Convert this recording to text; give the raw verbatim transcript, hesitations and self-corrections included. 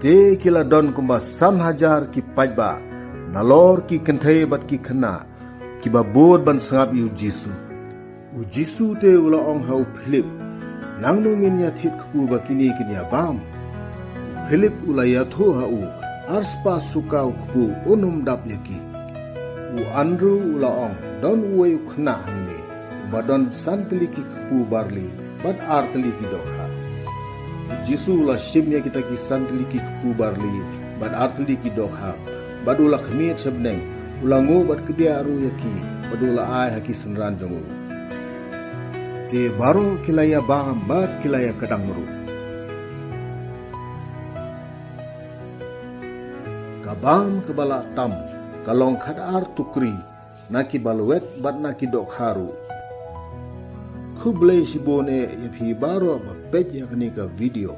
Te ki la don kumba san hajar ki paidbah, nalor ki kynthei bad ki khynnah, kiba bud ban sngap ïa u Jisu. U Jisu te u la ong ha u Philip, "Nangno ngin ïa thied kpu ba kine kin ïa bam?" U Philip u la ïathuh ha u, "Ar spah suka u kpu un ym dap ïa ki." U Andru u la ong, "Don uwei u khynnah hangne, uba don san tylli ki kpu barli, bad ar tylli ki dohkha." U Jisu u la shim ïa kita ki san tylli ki kpu barli, bad ar tylli ki dohkha, bad u la khmied sha bneng, u la nguh bad kdiah ruh ïa ki, bad u la ai ha ki synran jong u. Te baroh ki la ïa bam bad ki la ïa kdang ruh. Ka bam kaba la tam ka long khat ar tukri, na ki ba lwet bad na ki dohkha ruh. Khublei shibun eh ïa phi baroh ba peit ïa kane ka video.